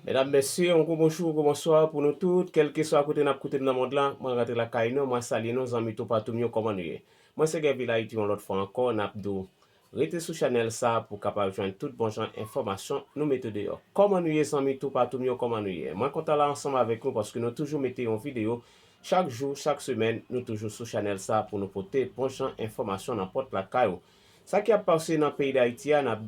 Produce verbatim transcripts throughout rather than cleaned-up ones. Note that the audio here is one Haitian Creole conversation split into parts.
Medam, mesye, yon gwo bonjou, gwo bonswa pou nou tout, kèlkeswa kote n ap koute m nan mond lan. Mwen rantre lakay nou, mwen salye nou, zanmi toupatou m yo, kòman nou ye? Mwen se Gèvil Ayiti yon lòt fwa ankò, n ap di w, rete sou chanèl sa pou w kapab jwenn tout bon jan enfòmasyon nou mete deyò. Kòman nou ye, zanmi toupatou m yo, kòman nou ye? Mwen kontan la ansanm avèk nou paske nou toujou mete yon videyo chak jou, chak semèn, nou toujou sou chanèl sa pou nou pote bon jan enfòmasyon nan pòt lakay ou. Sa ki ap pase nan peyi Dayiti a, n ap,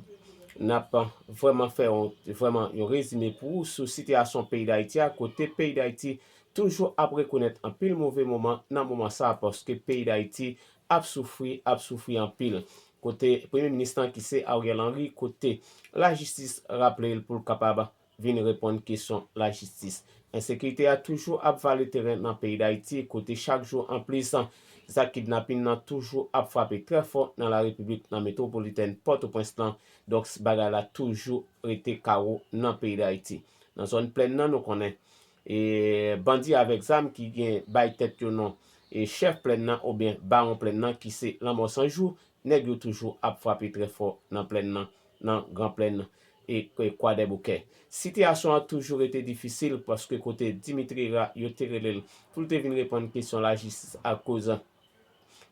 n ap vrèman fè yon, vrèman yon rezime pou ou sou sitiyasyon peyi Dayiti a, kote peyi Dayiti toujou ap rekonèt anpil move moman nan moman sa a, paske peyi Dayiti ap soufri, ap soufri anpil. Kote Premye Minis lan ki se Ariel Henry, kote lajistis raple l pou l kapab vin reponn kesyon lajistis. Ensekirite a toujou ap vale teren nan peyi Dayiti, kote chak jou anplis, zak kidnapin nan toujou ap frape trè fò nan larepiblik, nan metwopolitèn Pòtoprens lan. Donk, bagay la toujou rete kawo nan peyi Dayiti. Nan zòn plèn nan, nou konnen, e, bandi avèk zam ki gen bay tèt yo non, e, chèf plèn nan oubyen bawon plèn nan ki se Lanmò San Jou, nèg yo toujou ap frape trè fò nan plèn nan, nan Gran Plèn e, e Kwadèboukè. Sitiyasyon an toujou rete difisil paske kote Dimitri Herard yo te rele l pou l te vin reponn kesyon lajistis akoz,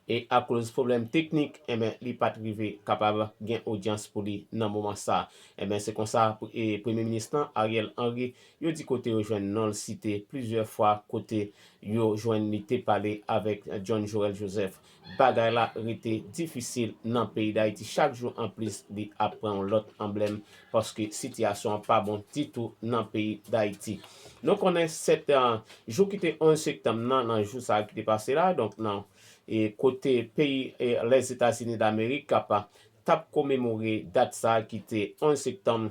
e akoz pwoblèm teknik, enben, li pa t rive kapab gen odyans pou li nan moman sa a. Enben, se konsa, e, Premye Minis lan, Ariel Henry, yo di kote yo jwenn non l site plizyè fwa, kote yo jwenn li te pale avèk John Joël Joseph. Bagay la rete difisil nan peyi Dayiti. Chak jou anplis, li ap pran yon lòt anblèm paske sitiyasyon an pa bon ditou nan peyi Dayiti. Nou konnen sèt, e, jou ki te onz septanm nan, nan jou sa a ki te pase la, donk nan, e, kote peyi, e, Lèzetazini Damerik ap, t ap komemore dat sa a ki te onz septanm,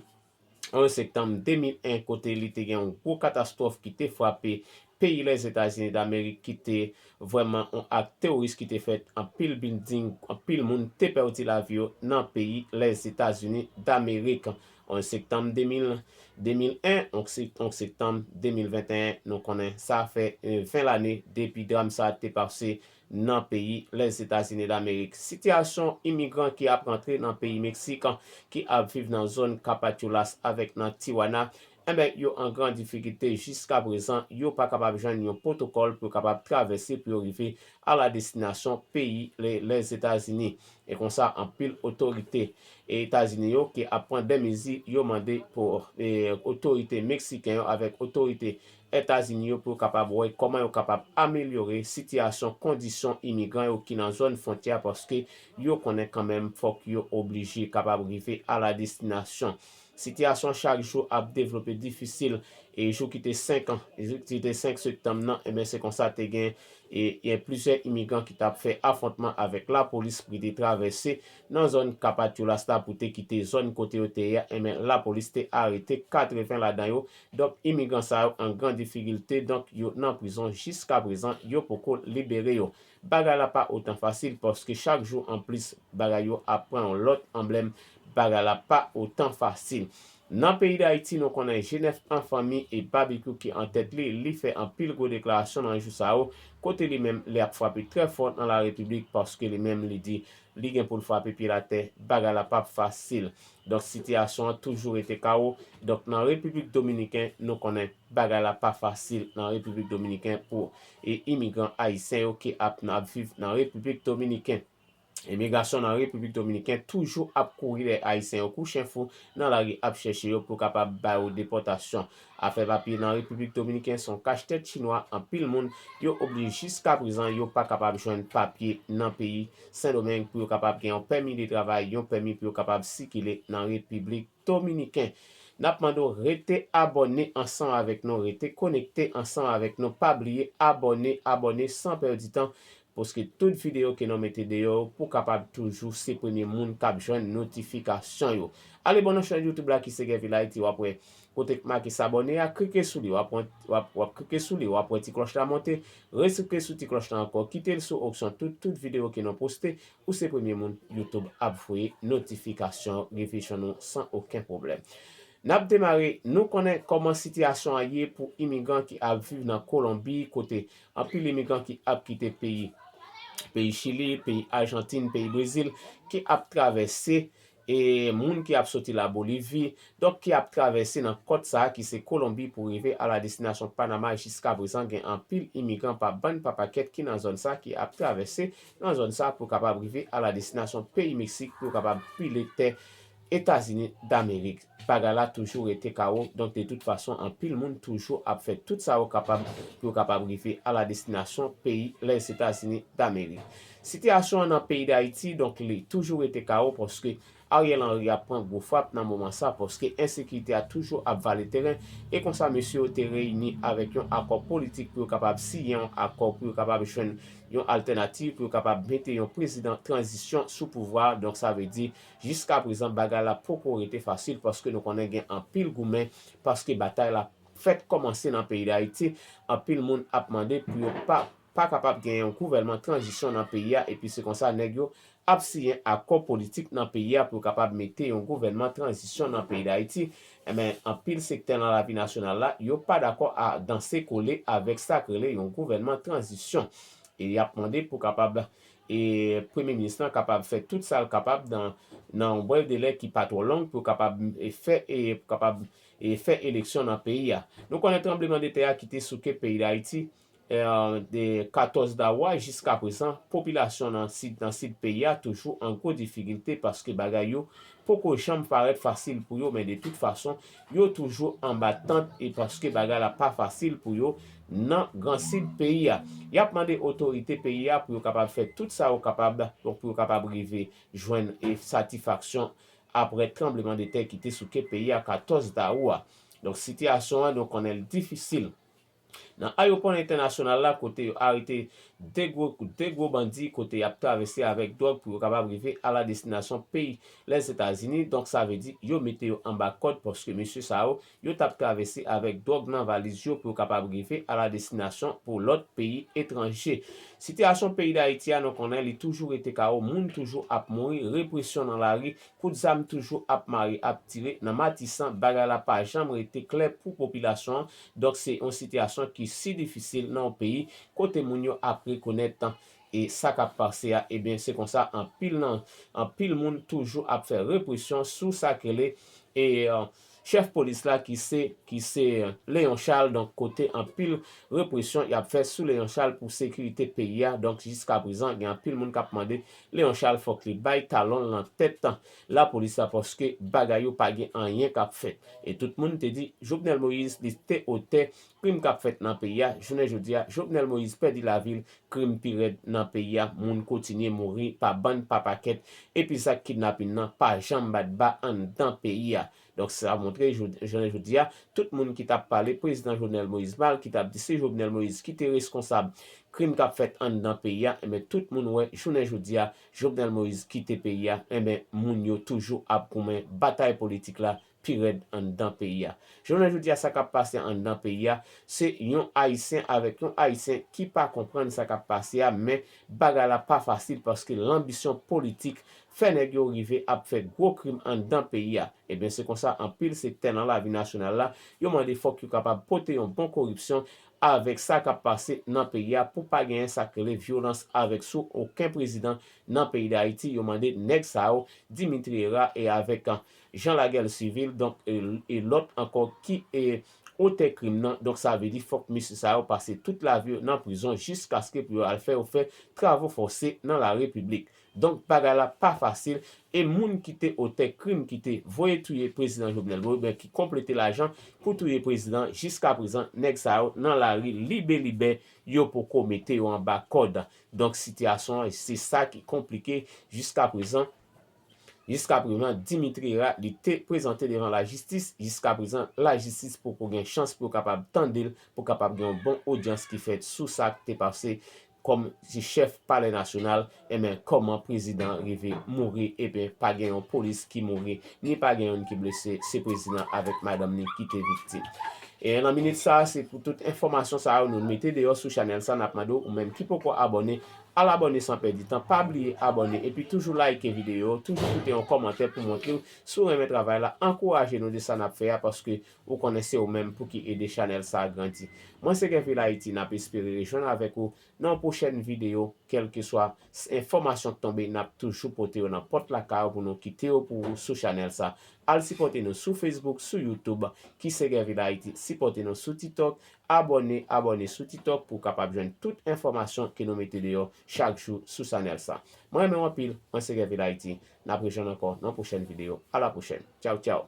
onz septanm de mil en, kote li te gen yon gwo katastwòf ki te frape peyi Lèzetazini Damerik, ki te vrèman yon ak teworis ki te fèt, anpil bilding, anpil moun te pèdi lavi yo nan peyi Lèzetazini Damerik. Onz septanm de mil, de mil en, onz se-, onz septanm de mil venteyen, nou konnen sa fè, e, ven lane depi dram sa a te pase nan peyi Lèzetazini Damerik. Sitiyasyon imigran ki ap rantre nan peyi Meksik, ki ap viv nan zòn Kapatyolas avèk nan Tijuana, enben, yo an gran difikilte jiska prezan, yo pa kapab jwenn yon pwotokòl pou yo kapab travèse pou yo rive a la destinasyon peyi Lè-, Lèzetazini. E konsa, anpil otorite Etazini yo ki ap pran de mezi, yo mande pou, e, otorite meksiken yo avèk otorite Etazini yo pou yo kapab wè kòman yo kapab amelyore sitiyasyon, kondisyon imigran yo ki nan zòn fwontyè, paske yo konnen kanmenm fòk yo oblije kapab rive a la destinasyon. Sitiyasyon chak jou ap devlope difisil, e jou ki te senk an, jou ki te senk septanm nan, enben, se konsa te gen, e, gen plizyè imigran ki t ap fè afwontman avèk lapolis pou te travèse nan zòn Kapatyolas la pou te kite zòn kote yo te ye a, enben, lapolis te arete katreven ladan yo. Donk, imigran sa yo an gran difikilte, donk, yo nan prizon jiska prezan, yo poko libere yo. Bagay la pa otan fasil, paske chak jou anplis, bagay yo ap pran yon lòt anblèm, bagay la pa otan fasil. Nan peyi Dayiti, nou konnen G nèf an fanmi e Babekyou ki an tèt li, li fè anpil gwo deklarasyon nan jou sa yo, kote li menm, li ap frape trè fò nan larepiblik, paske li menm, li di, li gen pou l frape pye l atè, bagay la p ap fasil. Donk, sitiyasyon an toujou rete kawo. Donk, nan Repiblik Dominiken, nou konnen bagay la pa fasil nan Repiblik Dominiken pou, e, imigran ayisyen yo ki ap, ap viv nan Repiblik Dominiken. Imigrasyon nan Repiblik Dominiken toujou ap kouri dèyè Ayisyen yo kou chen fou nan lari, ap chèche yo pou kapab ba yo depòtasyon. Afè papye nan Repiblik Dominiken se yon kachtèt chinwa. Anpil moun, yo oblije jiska prezan yo pa kapab jwenn papye nan peyi Sendomeng pou yo kapab gen yon pèmi de travay, yon pèmi pou yo kapab sikile nan Repiblik Dominiken. N ap mande w rete abòne ansanm avèk nou, rete konekte ansanm avèk nou. Pa bliye abòne, abòne san pèdi tan, paske tout videyo ke nou mete deyò yo, pou kapab toujou se premye moun k ap jwenn notifikasyon yo. Ale bò nan chanèl YouTube la ki se Gèvil Ayiti, w ap wè kote k make s'abonner a, klike sou li, w ap wè, w ap, w ap klike sou li, w ap wè ti klòch la monte, reklike sou ti klòch la ankò, kite l sou opsyon tout, tout videyo ke nou poste, ou se premye moun YouTube ap voye notifikasyon rive jwenn ou san okenn pwoblèm. N ap demare, nou konnen kòman sitiyasyon an ye pou imigran ki ap viv nan Kolonbi, kote anpil imigran ki ap kite peyi, peyi Chili, peyi Ajantin, peyi Brezil, ki ap travèse, e moun ki ap soti la Bolivi, donk ki ap travèse nan kòt sa a ki se Kolonbi pou rive a la destinasyon Panama. Jiska prezan, gen anpil imigran pa bann pa pakèt ki nan zòn sa a ki ap travèse nan zòn sa a pou kapab rive a la destinasyon peyi Meksik pou yo kapab pile tè Etazini Damerik. Bagay la toujou rete kawo, donk de tout fason, anpil moun toujou ap fè tout sa yo kapab pou yo kapab rive a la destinasyon peyi Lèzetazini Damerik. Sitiyasyon an nan peyi Dayiti, donk li toujou rete kawo paske Ariel Henry ap pran gwo frap nan moman sa paske ensekirite a toujou ap vale teren e konsa mesye yo te reyini avèk yon akò politik pou yo kapab siyen yon akò pou yo kapab jwenn yon altènativ pou yo kapab mete yon prezidan tranzisyon sou pouvwa a. Donk sa vle di jiska prezan bagay la poko rete fasil paske nou konnen gen anpil goumen paske batay la fèk kòmanse nan peyi Dayiti. Anpil moun ap mande pou yo pa pa kapab gen yon gouvènman tranzisyon nan peyi a epi se konsa nèg yo ap siyen akò politik nan peyi a pou yo kapab mete yon gouvènman tranzisyon nan peyi Dayiti. Enben, anpil sektè nan lavi nasyonal la, yo pa dakò a danse kole avèk sa k rele yon gouvènman tranzisyon. E y ap mande pou kapab e premye minis lan kapab fè tout sa l kapab nan nan yon brèf delè ki pa twò long pou kapab e fè e pou kapab e fè eleksyon nan peyi a. Nou konnen tranbleman de tè a ki te souke peyi Dayiti de katòz dawa jiska prezan, popilasyon nan sid nan sid peyi a toujou an gwo difikilte paske bagay yo poko janm parèt fasil pou yo, men de tout fason, yo toujou anba tant e paske bagay la pa fasil pou yo nan gran sid peyi a. Y ap mande otorite peyi a pou yo kapab fè tout sa yo kapab pou yo kapab rive jwenn e satifaksyon apre tranbleman de tè ki te souke peyi a katòz dawou a. Donk sitiyasyon an nou konnen l difisil. Nan ayewopò entènasyonal la kote yo arete de gwo de gwo bandi kote y ap travèse avèk dwòg pou yo kapab rive a la destinasyon peyi Lèzetazini. Donk sa vle di yo mete yo anba kòd paske mesye sa yo yo t ap travèse avèk dwòg nan valiz yo pou yo kapab rive a la destinasyon pou lòt peyi etranje. Sitiyasyon peyi Dayiti a nou konnen li toujou rete kawo, moun toujou ap mouri, represyon nan lari, kout zam toujou ap mare ap tire nan Matisan, bagay la pa janm rete klè pou popilasyon an. Donk se yon sitiyasyon ki si difisil nan yon peyi kote moun yo ap rekonèt e sa k ap pase a, ebyen se konsa anpil nan anpil moun toujou ap fè represyon sou sa k rele e chèf polis la ki se ki se Léon Charles, donk kote anpil represyon y ap fè sou Léon Charles pou sekirite peyi a. Donk jiska prezan gen anpil moun k ap mande Léon Charles fòk li bay talon l nan tèt lapolis la paske bagay yo pa gen anyen k ap fèt. E tout moun te di Jovenel Moïse li te otè krim k ap fèt nan peyi a. Jounen jodi a Jovenel Moïse pèdi lavi l, krim pi rèd nan peyi a, moun kontinye mouri pa bann pa pakèt epi zak kidnapin nan pa janm bat ba anndan peyi a. Donk sa montre jounen jodi a tout moun ki t ap pale prezidan Jovenel Moïse mal, ki t ap di se Jovenel Moïse ki te reskonsab krim k ap fèt anndan peyi a, enben tout moun wè jounen jodi a Jovenel Moïse kite peyi a, enben moun yo toujou ap goumen batay politik la pi rèd anndan peyi a. Jounen jodi a sa k ap pase anndan peyi a se yon ayisyen avèk yon ayisyen ki pa konprann sa k ap pase a, men bagay la pa fasil paske lanbisyon politik fè nèg yo rive ap fè gwo krim anndan peyi a. Ebyen se konsa anpil sektè nan lavi nasyonal la yo mande fòk yo kapab pote yon bon koripsyon avèk sa k ap pase nan peyi a pou pa genyen sa k rele vyolans avèk sou okenn prezidan nan peyi Dayiti. Yo mande nèg sa yo, Dimitri Herard e avèk Jean Laguerre Civil, donk e lòt ankò ki e otè krim nan. Donk sa vle di fòk mesye sa yo pase tout lavi yo nan prizon jiskaske pou yo al fè yo fè travo fòse nan larepiblik. Donk bagay la pa fasil e moun ki te otè krim ki te voye touye prezidan Jovenel Moïse oubyen ki konplete lajan pou touye prezidan, jiska prezan nèg sa yo nan lari libe libe, yo poko mete yo anba kòd. Donk sitiyasyon an se sa ki konplike jiska prezan. Jiska prezan Dimitri Herard li te prezante devan lajistis, jiska prezan lajistis poko gen chans pou kapab tande l, pou kapab gen yon bon odyans ki fèt sou sa k te pase kòm se chèf palè nasyonal, enben kòman prezidan rive mouri, enben pa gen yon polis ki mouri, ni pa gen youn ki blese, se prezidan avèk madanm li ki te viktim. E nan minit sa a, se pou tout enfòmasyon sa yo nou mete deyò sou chanèl sa, n ap mande w, ou menm ki poko abòne, al abòne san pèdi tan, pa bliye abòne, epi toujou like videyo, toujou kite yon kòmantè pou montre w si w renmen travay la, ankouraje nou de sa n ap fè a, paske ou konnen se ou menm pou ki ede chanèl sa a grandi. Mwen se Kevin Ayiti, n ap espere rejwenn avèk ou nan yon pwochèn videyo, kèlkeswa s- enfòmasyon k tonbe, n ap toujou pote yo nan pòt lakay ou pou nou kite yo pou ou sou chanèl sa. Al sipòte nou sou Facebook, sou YouTube, ki se Kevin Ayiti, sipòte nou sou TikTok, abòne, abòne sou TikTok pou w kapab jwenn tout enfòmasyon ke nou mete deyò chak jou sou chanèl sa. Mwen renmen w anpil, mwen se Kevin Ayiti, n ap rejwenn ankò nan pwochèn videyo. A la pwochèn. Tchaw, tchaw.